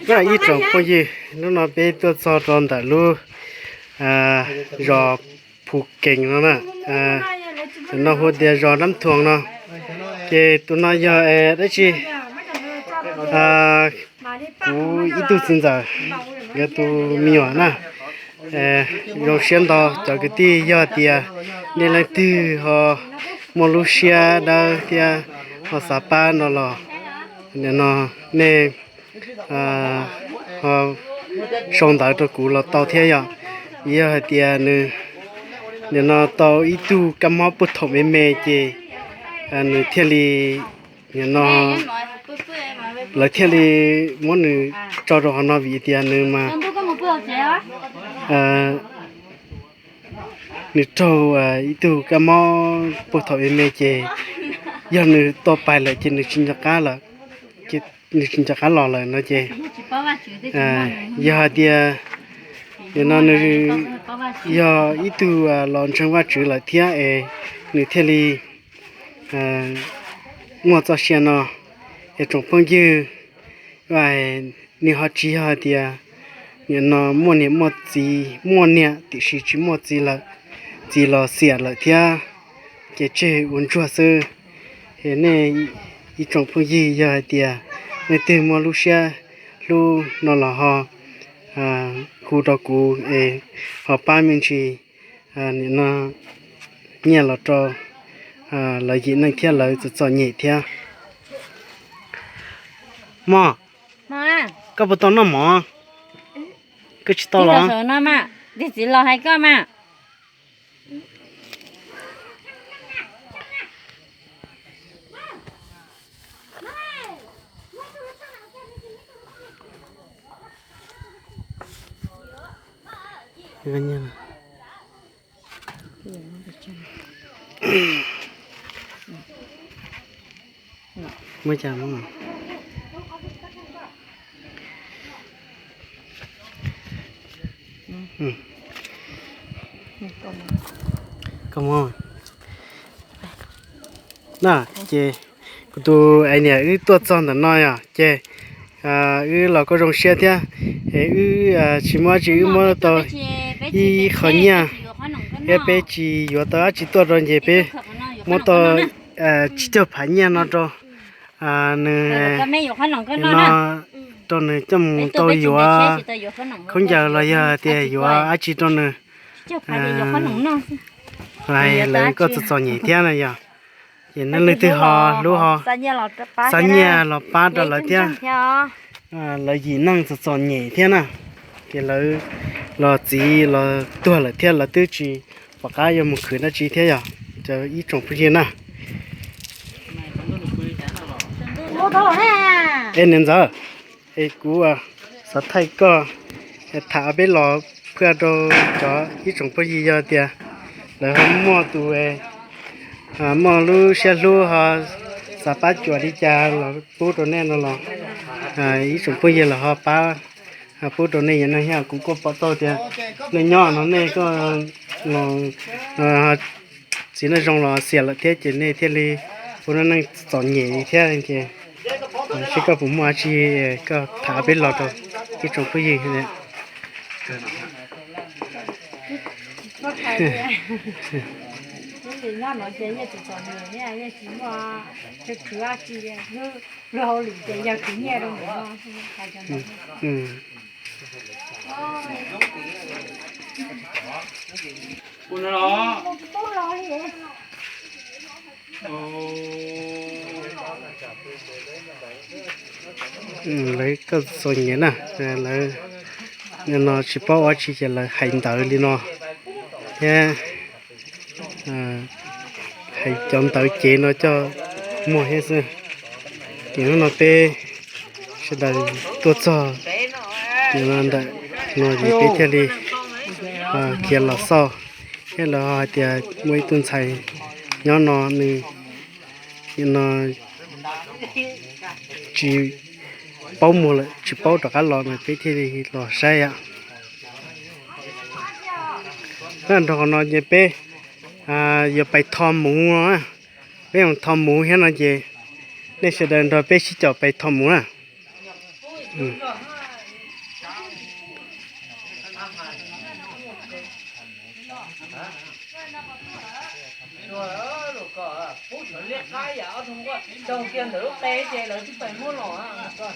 Ib tsoom phooj ywg, hnub no peb tuaj txog rau ntawm lub zos Phu Kees no na, no hu tias zos Nab Thuam no. Ces tus no yog dab tsi, kuv ib tug txiv ntxawm, yog tus me nyuam na. Zoo siab ntau cov kwv tij, yog tias nej leej twg ho muaj lub siab dawb thiab ho xav pab no los, nim no nej ho sau ntawv rau kuv los tau thiab yom. Yog hais tias nws nim no tau ib tug kab mob puag thaum me me ces nws thiaj li, nim no lawv thiaj li muab nws tso rau qhov no vim tias nws mas nws raug ib tug kab mob puag thaum me me ces yog nws tau pais lawm ces nws tsis nco qab lawm, nws tsis nco qab los lawm no ces yog hais tias nim no nws yog ib tug los ntseeg Vajtswv lawm thiab es nws thiaj li muaj txoj sia no. Es tsoom phooj ywg, nws ho tsis yog hais tias nim no muaj niam muaj txiv, muaj niam tiam sis tsis muaj txiv lawm, txiv los xiam lawm thiab, ces tseg ua ntsuag xwb. Es nej ib tsoom phooj ywg, yog hais tias leej twg muaj lub siab hlub no los ho hu rau kuv es ho pab me ntsis nim no nyiaj los rau lawv yim neej thiab lawv txom txom nyem thiab. Mog, koj puas tau noj mov? Koj tsis tau los? Tig txiv los hais koj mas. Koj mus na, ces kuv tus ais niam wb tuaj txog ntawm no yom, ces wb los koj zoo siab thiab. Es wb tsis muaj dab tsi, wb muab tau ib qho nyiaj, thiab peb tsis yuav tau dab tsi tuaj rau ces peb muab tau tsib caug phav nyiaj no rau nws, no rau nws coj mus tau yuav khaub ncaws los yog tias yuav dab tsi rau nws. Lawv koj txom txom nyem thiab na yom, ces nej leej twg ho hlub ho xa nyiaj los pab rau lawv thiab. Lawv yim neej txom txom nyem thiab na, ces lawv los txiv los tuag lawm thiab lawv twb tsis pom qab yuav mus khwv dab tsi thiab yom, cov ib tsoom phooj ywg na. Es niam ntxawm, es kuv xav thaij koj tham peb los phaj rau cov ib tsoom phooj ywg, yog tias lawv ho muaj tus muaj lub siab hlub ho xav pab cuam li cas los pub rau nej no los ib tsoom phooj ywg los ho pab pub rau nej yom. Nej thiab kuv kuj pom tau tias nej nyob no nej kuj txiv neej zoo los xiam lawm thiab ces nej thiaj li ua neej txom nyem thiab ces seb koj puas muaj dab tsi koj tham peb los rau ib tsoom phooj ywg. Lawv koj txom nyem na, lawv no tsis paub ua dab tsi ces lawv hais ntawv li no thiab, hais cov ntawv cev no coj muag thiab xwb. Ces hnub no peb sawv daws tuaj txog ntawm no ces peb thiaj li khiav los xauj, thiab lawv ho hais tias muaj ib tug ntxhais nyob no nws no tsis paub mus lawm, tsis paub rov qab los no peb thiaj li los saib yom. Nrog qhov no ces peb yuav pais tho muv no, peb yuav tho muv thiab no ces nej sawv daws nrog peb sib caum pais tho muv na. Lus ko pub cov liab qaib yam ob tug nquaj tsaug kiag ntawm lub qe ces lawv twb pais muab los ko.